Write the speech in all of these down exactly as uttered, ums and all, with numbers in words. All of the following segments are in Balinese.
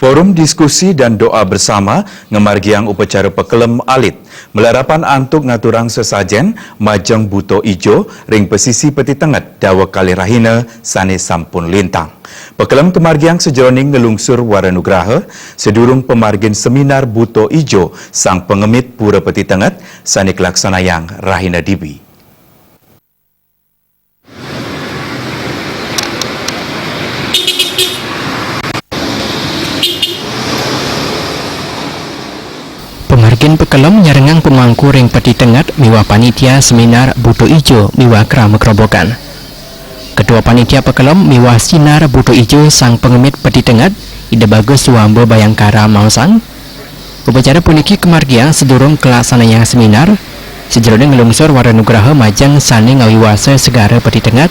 Forum diskusi dan doa bersama ngamargiang upacara pekelem alit, malarapan antuk ngaturang sesajen majeng buto ijo ring pesisi Peti Tenget daweg kalih rahina sane sampun lintang. Pekelem kamargiang sajeroning nglungsur wara nugraha, sadurung pamargin seminar buto ijo Sang Pangemit Pura Peti Tenget sane kalaksanayang rahina dibi. Pamargin pekelem nyarengang pamangku ring Peti Tenget miwah panitia seminar Buto Ijo miwah krama kerobokan. Ketua Panitia Pekelem miwah Sinar Buto Ijo Sang Pangemit Peti Tenget, Ida Bagus Suwamba Bayangkara maosang, upacara puniki kamargiang sadurung kalaksanayang seminar, sajeroning nglungsur wara nugraha majeng sane ngawiwasa segara Peti Tenget,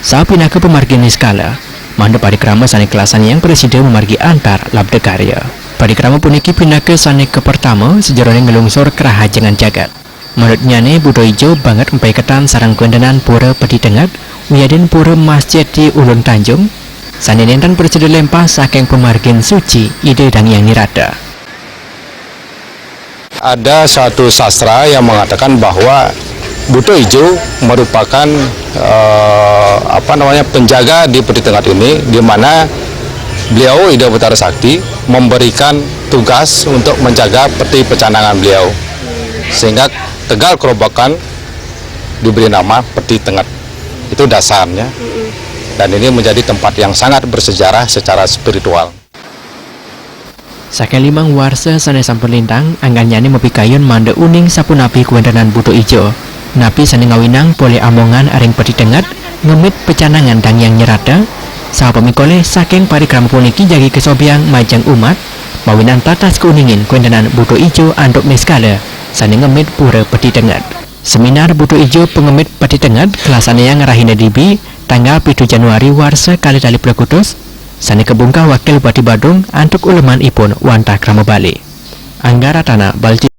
saha pinaka pamargin niskala, mangda parikrama sane kalaksanayang prasida mamargi antar labda karya. Parikrama puniki pinaka sane kapertama sajeroning nglungsur karahajengan jagat. Manutnyane, Buto Ijo banget mapaiketan sareng kawentenan Pura Peti Tenget, wiadin Pura Mas Jeti Ulun Tanjung, sane nenten prasida lempah saking pamargin suci Ida Dang Hyang Nirata. Ada satu sastra yang mengatakan bahwa Buto Ijo merupakan, eh, apa namanya, penjaga di Peti Tenget ini, di mana beliau, Ida Betara Sakti, memberikan tugas untuk menjaga peti pecanangan beliau, sehingga tegal kerobokan diberi nama Peti Tenget. Itu dasarnya. Dan ini menjadi tempat yang sangat bersejarah secara spiritual. Saking limang warsa sane sampun lintang, anggannyane mapikayun mangda uning sapunapi kawentenan Buto Ijo. Napi sane ngawinang polih amongan ring Peti Tenget, ngemit pecanangan Dang Hyang Nyerata, saha pamikolih saking parikrama puniki jagi kasobiang majeng umat, mawinan tatas kauningin kawentenan Buto Ijo antuk niskala sane ngemit Pura Peti Tenget. Seminar Buto Ijo Pangemit Peti Tenget kalaksanayang rahina dibi, tanggal pitu Januari warsa kalih tali plekutus, sane kabungkah Wakil Bupati Badung antuk uleman ipun wantah krama Bali. Angga Ratana, Balci.